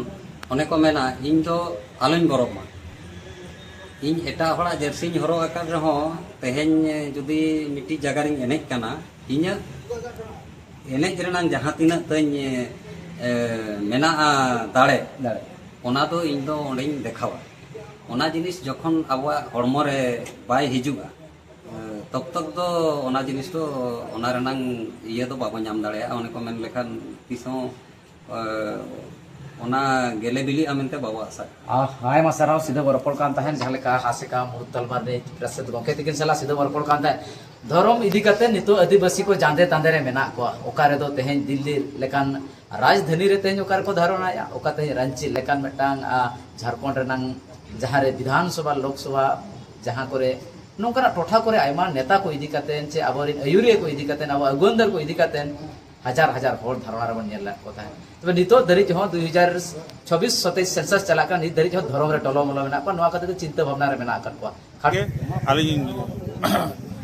ᱚᱱᱮ ᱠᱚ ᱢᱮᱱᱟ, "ᱤᱧ ᱫᱚ ᱟᱞᱚᱧ ᱵᱚᱨᱚᱜ ᱢᱟ, ᱤᱧ ᱮᱴᱟᱜ ᱦᱚᱲᱟᱜ ᱡᱟᱹᱨᱥᱤᱧ ᱦᱚᱨᱚᱜ ᱟᱠᱟᱫ ᱨᱮᱦᱚᱸ, ᱛᱮᱦᱮᱧ ᱡᱩᱫᱤ ᱢᱤᱫᱴᱤᱡ ᱡᱟᱭᱜᱟ ᱨᱤᱧ ᱮᱱᱮᱡ ᱠᱟᱱᱟ, ᱤᱧᱟᱹᱜ ᱮᱱᱮᱡ ᱨᱮᱱᱟᱝ ᱡᱟᱦᱟᱸ ᱛᱤᱱᱟᱹᱜ ᱛᱟᱹᱧ, ᱮ, ᱢᱮᱱᱟᱜᱼᱟ ᱫᱟᱲᱮ, ᱫᱟᱲᱮ᱾ ᱚᱱᱟ ᱫᱚ ᱤᱧ ᱫᱚ ᱚᱸᱰᱮᱧ ᱫᱮᱠᱷᱟᱣᱟ᱾" ᱚᱱᱟ ᱡᱤᱱᱤᱥ ᱡᱚᱠᱷᱚᱱ ᱟᱵᱚᱣᱟᱜ ᱦᱚᱲᱢᱚ ᱨᱮ ᱵᱟᱭ ᱦᱤᱡᱩᱜᱼᱟ, ᱮ, ᱛᱚᱠ ᱛᱚᱠ ᱫᱚ ᱚᱱᱟ ᱡᱤᱱᱤᱥ ᱫᱚ, ᱚᱱᱟ ᱨᱮᱱᱟᱝ ᱤᱭᱟᱹ ᱫᱚ ᱵᱟᱵᱚ ᱧᱟᱢ ᱫᱟᱲᱮᱭᱟᱜᱼᱟ᱾ ᱚᱱᱮ ᱠᱚ ᱢᱮᱱ ᱞᱮᱠᱷᱟᱱ, ᱛᱤᱥ ᱦᱚᱸ, ᱮ, ᱚᱱᱟ ᱜᱮᱞᱮ ᱵᱤᱞᱤᱜᱼᱟ ᱢᱮᱱᱛᱮ ᱵᱟᱵᱚ ᱟᱥᱟ ᱠᱟᱜᱼᱟ᱾ ᱟᱭᱢᱟ ᱥᱟᱨᱦᱟᱣ᱾ ᱥᱤᱫᱷᱟᱹ ᱵᱚ ᱨᱚᱯᱚᱲ ᱠᱟᱱ ᱛᱟᱦᱮᱸᱫ, ᱡᱟᱦᱟᱸ ᱞᱮᱠᱟ ᱦᱟᱥᱮᱠᱟ ᱢᱩᱨᱩᱫ ᱛᱟᱞᱢᱟ ᱨᱤᱱᱤᱡ ᱯᱨᱟᱥᱮᱫ ᱜᱚᱢᱠᱮ ᱛᱤᱠᱤᱱ ᱥᱟᱞᱟᱜ ᱥᱤᱫᱷᱟᱹ ᱵᱚ ᱨᱚᱯᱚᱲ ᱠᱟᱱ ᱛᱟᱦᱮᱸᱫ᱾ ᱫᱷᱚᱨᱚᱢ ᱤᱫᱤ ᱠᱟᱛᱮ ᱱᱤᱛᱚᱜ ᱟᱹᱫᱤᱵᱟᱹᱥᱤ ᱠᱚ ᱡᱟᱸᱫᱮ ᱛᱟᱸᱫᱮ ᱨᱮ ᱢᱮᱱᱟᱜ ᱠᱚᱣᱟ᱾ ᱚᱠᱟ ᱨᱮᱫᱚ ᱛᱮᱦᱮᱧ ᱫᱤᱞᱞᱤ ᱞᱮᱠᱟᱱ ᱨᱟᱡᱽᱫᱷᱟᱱᱤ ᱨᱮ ᱛᱮᱦᱮᱧ ᱚᱠᱟ ᱨᱮᱠᱚ ᱫᱷᱟᱨᱚᱱᱟᱭᱟ, ᱚᱠᱟ ᱛᱮᱦᱮᱧ ᱨᱟᱸᱪᱤ ᱞᱮᱠᱟᱱ ᱢᱤᱫᱴᱟᱝ, ᱟ, ᱡᱷᱟᱲᱠᱷᱚᱸᱰ ᱨᱮᱱᱟᱝ ᱡᱟᱦᱟᱸ ᱨᱮ ᱵᱤᱫᱷᱟᱱ ᱥᱚᱵᱷᱟ, ᱞᱳᱠ ᱥᱚᱵᱷᱟ, ᱡᱟᱦᱟᱸ ᱠᱚᱨᱮ ᱱᱚᱝᱠᱟᱱᱟᱜ ᱴᱚᱴᱷᱟ ᱠᱚᱨᱮ ᱟᱭᱢᱟ ᱱᱮᱛᱟ ᱠᱚ ᱤᱫᱤ ᱠᱟᱛᱮ, ᱪᱮ ᱟᱵᱚᱨᱮᱱ ᱟᱹᱭᱩᱨᱤᱭᱟᱹ ᱠᱚ ᱤᱫᱤ ᱠᱟᱛᱮ, ᱟᱵᱚ ᱟᱹᱜᱩᱣᱟᱹᱱ ᱫᱟᱨ ᱠᱚ ᱤᱫᱤ ᱠᱟᱛᱮ ᱦᱟᱡᱟᱨ ᱦᱟᱡᱟᱨ ᱦᱚᱲ ᱫᱷᱟᱨᱚᱱᱟ ᱨᱮᱵᱚᱱ ᱧᱮᱞ ᱞᱮᱫ ᱠᱚ ᱛᱟᱦᱮᱸᱫ᱾ ᱛᱚᱵᱮ ᱱᱤᱛᱚᱜ ᱫᱷᱟᱹᱨᱤᱡ ᱦᱚᱸ ᱫᱩ ᱦᱟᱡᱟᱨ ᱪᱷᱚᱵᱵᱤᱥ ᱥᱟᱛᱟᱭᱤᱥ ᱥᱮᱱᱥᱟᱥ ᱪᱟᱞᱟᱜ ᱠᱟᱱ, ᱱᱤᱛ ᱫᱷᱟᱹᱨᱤᱡ ᱦᱚᱸ ᱫᱷᱚᱨᱚᱢ ᱨᱮ ᱴᱚᱞᱚ ᱢᱚᱞᱚ ᱢᱮᱱᱟᱜ ᱠᱚᱣᱟ᱾ ᱱᱚᱣᱟ ᱠᱷᱟᱹᱛᱤᱨ ᱛᱮ ᱪᱤᱱᱛᱟᱹ ᱵᱷᱟᱵᱽᱱᱟ ᱨᱮ ᱢᱮᱱᱟᱜ ᱟᱠᱟᱫ ᱠᱚᱣᱟ᱾ ᱜᱮ ᱟᱹᱞᱤᱧ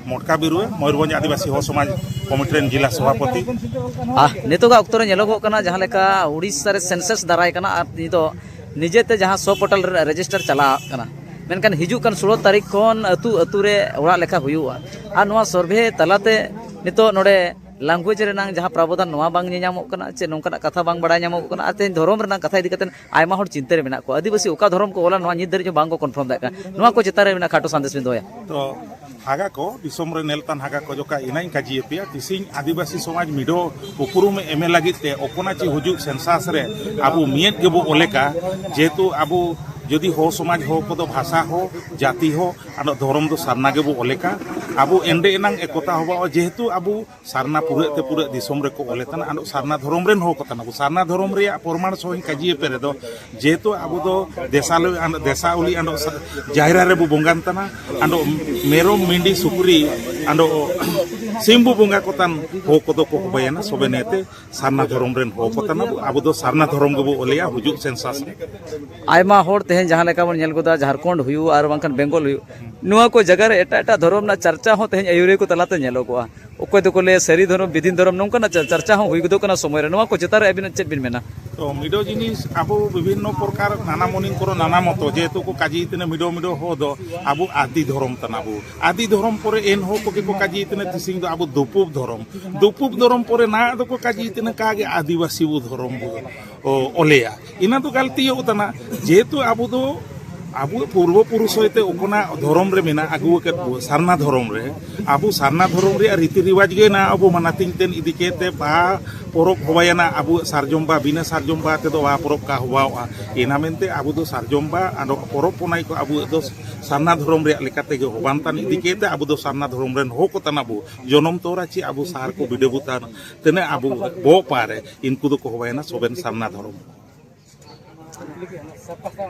ᱢᱚᱴᱠᱟ ᱵᱤᱨᱩᱣᱟᱹ, ᱢᱚᱭᱩᱨᱵᱷᱚᱸᱡᱽ ᱟᱹᱫᱤᱵᱟᱹᱥᱤ ᱦᱚᱲ ᱥᱚᱢᱟᱡᱽ ᱠᱚᱢᱤᱴᱤ ᱨᱮᱱ ᱡᱮᱞᱟ ᱥᱚᱵᱷᱟᱯᱚᱛᱤ᱾ ᱟᱨ ᱱᱤᱛᱚᱜᱟᱜ ᱚᱠᱛᱚ ᱨᱮ ᱧᱮᱞᱚᱜᱚᱜ ᱠᱟᱱᱟ, ᱡᱟᱦᱟᱸ ᱞᱮᱠᱟ ᱩᱲᱤᱥᱥᱟ ᱨᱮ ᱥᱮᱱᱥᱟᱥ ᱫᱟᱨᱟᱭ ᱠᱟᱱᱟ ᱟᱨ ᱱᱤᱛᱚᱜ ᱱᱤᱡᱮᱛᱮ ᱡᱟᱦᱟᱸ ᱥᱚ ᱯᱳᱨᱴᱟᱞ ᱨᱮ ᱨᱮᱡᱤᱥᱴᱟᱨ ᱪᱟᱞᱟᱜ ᱠᱟᱱᱟ, ᱢᱮᱱᱠᱷᱟᱱ ᱦᱤᱡᱩᱜ ᱠᱟᱱ ᱥᱳᱞᱳ ᱛᱟᱹᱨᱤᱠᱷ ᱠᱷᱚᱱ ᱟᱹᱛᱩ ᱟᱹᱛᱩ ᱨᱮ ᱚᱲᱟᱜ ᱞᱮᱠᱷᱟ ᱦᱩᱭᱩᱜᱼᱟ᱾ ᱟᱨ ᱱᱚᱣᱟ ᱥᱚᱨᱵᱷᱮ ᱛᱟᱞᱟᱛᱮ ᱱᱤᱛᱚᱜ ᱱᱚᱰᱮ ᱞᱮᱝᱜᱩᱭᱮᱡᱽ ᱨᱮᱱᱟᱜ ᱡᱟᱦᱟᱸ ᱯᱨᱟᱵᱚᱫᱷᱟᱱ, ᱱᱚᱣᱟ ᱵᱟᱝ ᱧᱮᱧᱟᱢᱚᱜ ᱠᱟᱱᱟ, ᱪᱮ ᱱᱚᱝᱠᱟᱱᱟᱜ ᱠᱟᱛᱷᱟ ᱵᱟᱝ ᱵᱟᱲᱟᱭ ᱧᱟᱢᱚᱜ ᱠᱟᱱᱟ᱾ ᱟᱨ ᱛᱮᱦᱮᱧ ᱫᱷᱚᱨᱚᱢ ᱨᱮᱱᱟᱜ ᱠᱟᱛᱷᱟ ᱤᱫᱤ ᱠᱟᱛᱮ ᱟᱭᱢᱟ ᱦᱚᱲ ᱪᱤᱱᱛᱟᱹ ᱨᱮ ᱢᱮᱱᱟᱜ ᱠᱚᱣᱟ᱾ ᱟᱹᱫᱤᱵᱟᱹᱥᱤ ᱚᱠᱟ ᱫᱷᱚᱨᱚᱢ ᱠᱚ ᱚᱞᱟ, ᱱᱚᱣᱟ ᱱᱤᱛ ᱫᱷᱟᱹᱨᱤᱡ ᱦᱚᱸ ᱵᱟᱝ ᱠᱚ ᱠᱚᱱᱯᱷᱟᱨᱢ ᱫᱟᱲᱮᱭᱟᱜ ᱠᱟᱱᱟ᱾ ᱱᱚᱣᱟ ᱠᱚ ᱪᱮᱛᱟᱱ ᱨᱮ ᱢᱮᱱᱟᱜ ᱠᱷᱟᱴᱚ ᱥᱟᱸᱫᱮᱥ ᱵᱤᱱ ᱫᱚᱦᱚᱭᱟ? ᱛᱚ ᱦᱟᱜᱟ ᱠᱚ, ᱫᱤᱥᱚᱢ ᱨᱮ ᱱᱮᱞ ᱛᱟᱱ ᱦᱟᱜᱟ ᱠᱚ ᱡᱚᱠᱷᱟ ᱮᱱᱟᱧ ᱠᱟᱹᱡᱤ ᱟᱯᱮᱭᱟ, ᱛᱤᱥᱤᱧ ᱟᱹᱫᱤᱵᱟᱹᱥᱤ ᱥᱚᱢᱟᱡᱽ ᱢᱤᱰᱷᱟᱹᱣ ᱩᱯᱨᱩᱢ ᱮ ᱮᱢᱮ ᱞᱟᱹᱜᱤᱫ ᱛᱮ ᱚᱠᱚᱱᱟ ᱪᱮ ᱦᱤᱡᱩᱜ ᱥᱮᱱᱥᱟᱥ ᱨᱮ ᱟᱵᱚ ᱢᱤᱫ ᱜᱮᱵᱚ ᱚᱞᱮᱠᱟ᱾ ᱡᱮᱦᱮᱛᱩ ᱟᱵᱚ ᱡᱩᱫᱤ ᱦᱚ ᱥᱚᱢᱟᱡᱽ ᱦᱚ ᱠᱚᱫᱚ ᱵᱷᱟᱥᱟ ᱦᱚ, ᱡᱟᱹᱛᱤ ᱦᱚ, ᱟᱨ ᱫᱷᱚᱨᱚᱢ ᱫᱚ ᱥᱟᱨᱱᱟ ᱜᱮᱵᱚ ᱚᱞᱮᱠᱟ᱾ ᱟᱵᱚ ᱮᱱᱰᱮ ᱮᱱᱟᱝ ᱮᱠᱚᱛᱟ ᱦᱚᱵᱟᱣᱟ, ᱡᱮᱦᱮᱛᱩ ᱟᱵᱚ ᱥᱟᱨᱱᱟ ᱯᱩᱨᱟᱹᱜ ᱛᱮ ᱯᱩᱨᱟᱹᱜ ᱫᱤᱥᱚᱢ ᱨᱮᱠᱚ ᱚᱞᱮ ᱛᱟᱱᱟ, ᱟᱨ ᱥᱟᱨᱱᱟ ᱫᱷᱚᱨᱚᱢ ᱨᱮᱱ ᱦᱚ ᱠᱚ ᱛᱟᱱᱟ᱾ ᱟᱵᱚ ᱥᱟᱨᱱᱟ ᱫᱷᱚᱨᱚᱢ ᱨᱮᱭᱟᱜ ᱯᱨᱚᱢᱟᱬ ᱥᱚᱦᱚᱧ ᱠᱟᱹᱡᱤ ᱟᱯᱮ ᱨᱮᱫᱚ, ᱡᱮᱦᱮᱛᱩ ᱟᱵᱚ ᱫᱚ ᱫᱮᱥᱟᱞᱩ-, ᱫᱮᱥᱟᱣᱞᱤ ᱟᱸᱰᱚ ᱥᱟ-, ᱡᱟᱦᱮᱨᱟ ᱨᱮᱵᱚ ᱵᱚᱸᱜᱟᱱ ᱛᱟᱱᱟ, ᱟᱸᱰᱚ ᱢᱮᱨᱚᱢ, ᱢᱤᱸᱰᱤ, ᱥᱩᱠᱨᱤ, ᱟᱸᱰᱚ ᱥᱤᱢ ᱵᱚ ᱵᱚᱸᱜᱟ ᱠᱚ ᱛᱟᱱ, ᱦᱚ ᱠᱚᱫᱚ ᱠᱚ ᱦᱚᱵᱟᱭᱟᱱᱟ᱾ ᱥᱚᱵᱮ ᱱᱮᱛᱮ ᱥᱟᱨᱱᱟ ᱫᱷᱚᱨᱚᱢ ᱨᱮᱱ ᱦᱚ ᱠᱚ ᱛᱟᱱᱟ, ᱟᱵᱚ ᱫᱚ ᱥᱟᱨᱱᱟ ᱫᱷᱚᱨᱚᱢ ᱜᱮᱵᱚ ᱚᱞᱮᱭᱟ ᱦᱤᱡᱩᱜ ᱥᱮᱱᱥᱟᱥ ᱨᱮ᱾ ᱟᱭᱢᱟ ᱦᱚᱲ ᱛᱮᱦᱮᱧ ᱡᱟᱦᱟᱸ ᱞᱮᱠᱟ ᱵᱚᱱ ᱧᱮᱞ ᱜᱚᱫᱟ, ᱡᱷᱟᱲᱠᱷᱚᱸᱰ ᱦᱩᱭᱩᱜ ᱟᱨ ᱵᱟᱝᱠᱷᱟᱱ ᱵᱮᱝᱜᱚᱞ ᱦᱩᱭᱩᱜ, ᱱᱚᱣᱟ ᱠᱚ ᱡᱟᱭᱜᱟ ᱨᱮ ᱮᱴᱟᱜ ᱮᱴᱟᱜ ᱫᱷᱚᱨᱚᱢ ᱨᱮᱱᱟᱜ ᱪᱟᱨᱪᱟ ᱦᱚᱸ ᱛᱮᱦᱮᱧ ᱟᱹᱭᱩᱨᱤᱭᱟᱹ ᱠᱚ ᱛᱟᱞᱟᱛᱮ ᱧᱮᱞᱚᱜᱚᱜᱼᱟ᱾ ᱚᱠᱚᱭ ᱫᱚᱠᱚ ᱞᱟᱹᱭᱟ ᱥᱟᱹᱨᱤ ᱫᱷᱚᱨᱚᱢ, ᱵᱤᱫᱷᱤᱱ ᱫᱷᱚᱨᱚᱢ, ᱱᱚᱝᱠᱟᱱᱟᱜ ᱪᱟ-, ᱪᱟᱨᱪᱟ ᱦᱚᱸ ᱦᱩᱭ ᱜᱚᱫᱚᱜ ᱠᱟᱱᱟ ᱥᱚᱢᱚᱭ ᱨᱮ᱾ ᱱᱚᱣᱟ ᱠᱚ ᱪᱮᱛᱟᱱ ᱨᱮ ᱟᱹᱵᱤᱱᱟᱜ ᱪᱮᱫ ᱵᱤᱱ ᱢᱮᱱᱟ? ᱛᱚ ᱢᱤᱰᱚ ᱡᱤᱱᱤᱥ ᱟᱵᱚ ᱵᱤᱵᱷᱤᱱᱱᱚ ᱯᱨᱚᱠᱟᱨ ᱱᱟᱱᱟ ᱢᱚᱱᱤ ᱠᱚᱨᱚ ᱱᱟᱱᱟ ᱢᱚᱛᱚ, ᱡᱮᱦᱮᱛᱩ ᱠᱚ ᱠᱟᱡᱤ ᱛᱤᱱᱟᱹᱜ ᱢᱤᱰᱚ ᱢᱤᱰᱚ ᱦᱚ ᱫᱚ ᱟᱵᱚ ᱟᱫᱤ ᱫᱷᱚᱨᱚᱢ ᱛᱟᱱᱟ ᱵᱚ᱾ ᱟᱫᱤ ᱫᱷᱚᱨᱚᱢ ᱯᱚᱨᱮ ᱮᱱᱦᱚᱸ ᱠᱚᱜᱮ ᱠᱚ ᱠᱟᱡᱤ ᱛᱤᱱᱟᱹᱜ ᱛᱤᱥᱤᱝ ᱫᱚ ᱟᱵᱚ ᱫᱩᱯᱩᱵ ᱫᱷᱚᱨᱚᱢ᱾ ᱫᱩᱯᱩᱵ ᱫᱷᱚᱨᱚᱢ ᱯᱚᱨᱮ ᱱᱟ ᱫᱚᱠᱚ ᱠᱟᱡᱤ ᱛᱤᱱᱟᱹᱜ ᱠᱟᱜᱮ ᱟᱹᱫᱤᱵᱟᱹᱥᱤ ᱵᱚ ᱫᱷᱚᱨᱚᱢ ᱵᱚ ᱚ, ᱚᱞᱮᱭᱟ᱾ ᱤᱱᱟᱹ ᱫᱚ ᱜᱟᱹᱞᱛᱤᱭᱚᱜ ᱠᱟᱱᱟ᱾ ᱡᱮᱦᱮᱛᱩ ᱟᱵᱚ ᱫᱚ ᱟᱵᱚ ᱯᱩᱨᱵᱚ ᱯᱩᱨᱩᱥ ᱦᱚᱭᱛᱮ ᱚᱠᱚᱱᱟᱜ ᱫᱷᱚᱨᱚᱢ ᱨᱮ ᱢᱮᱱᱟᱜ ᱟᱹᱜᱩ ᱟᱠᱟᱫ ᱵᱚ, ᱥᱟᱨᱱᱟ ᱫᱷᱚᱨᱚᱢ ᱨᱮ, ᱟᱵᱚ ᱥᱟᱨᱱᱟ ᱫᱷᱚᱨᱚᱢ ᱨᱮᱭᱟᱜ ᱨᱤᱛᱤ ᱨᱤᱣᱟᱡᱽ ᱜᱮ ᱱᱟ ᱟᱵᱚ ᱢᱟᱱᱟᱛᱤᱧ ᱛᱮᱱ ᱤᱫᱤ ᱠᱮᱛᱮ ᱵᱟ ᱯᱚᱨᱚᱵᱽ ᱦᱚᱵᱟᱭᱟᱱᱟ᱾ ᱟᱵᱚ ᱥᱟᱨᱡᱚᱢ ᱵᱟ, ᱵᱤᱱᱟᱹ ᱥᱟᱨᱡᱚᱢ ᱵᱟ ᱛᱮᱫᱚ ᱵᱟ ᱯᱚᱨᱚᱵᱽ ᱠᱟ ᱦᱚᱵᱟᱣᱜᱼᱟ᱾ ᱤᱱᱟ ᱢᱮᱱᱛᱮ ᱟᱵᱚ ᱫᱚ ᱥᱟᱨᱡᱚᱢ ᱵᱟ ᱟᱸᱰᱚ ᱯᱚᱨᱚᱵᱽ ᱯᱩᱱᱟᱹᱭ ᱠᱚ ᱟᱵᱚ ᱫᱚ ᱥᱟᱨᱱᱟ ᱫᱷᱚᱨᱚᱢ ᱨᱮᱭᱟᱜ ᱞᱮᱠᱟ ᱛᱮᱜᱮ ᱦᱚᱵᱟᱱ ᱛᱟᱱ ᱤᱫᱤ ᱠᱮᱛᱮ ᱟᱵᱚ ᱫᱚ ᱥᱟᱨᱱᱟ ᱫᱷᱚᱨᱚᱢ ᱨᱮᱱ ᱦᱚ ᱠᱚ ᱛᱟᱱᱟ ᱵᱚ᱾ ᱡᱚᱱᱚᱢ ᱛᱚᱨᱟ ᱪᱮ ᱟᱵᱚ ᱥᱟᱨ ᱠᱚ ᱵᱤᱰᱟᱹ ᱵᱚ ᱛᱟᱱ ᱛᱤᱱᱟᱹᱜ ᱟᱵᱚ ᱵᱚ ᱯᱟᱨᱮ ᱤᱱᱠᱩ ᱫᱚᱠᱚ ᱦᱚᱵᱟᱭᱟᱱᱟ ᱥᱚᱵᱮᱱ ᱥᱟᱨᱱᱟ ᱫᱷᱚᱨᱚᱢ᱾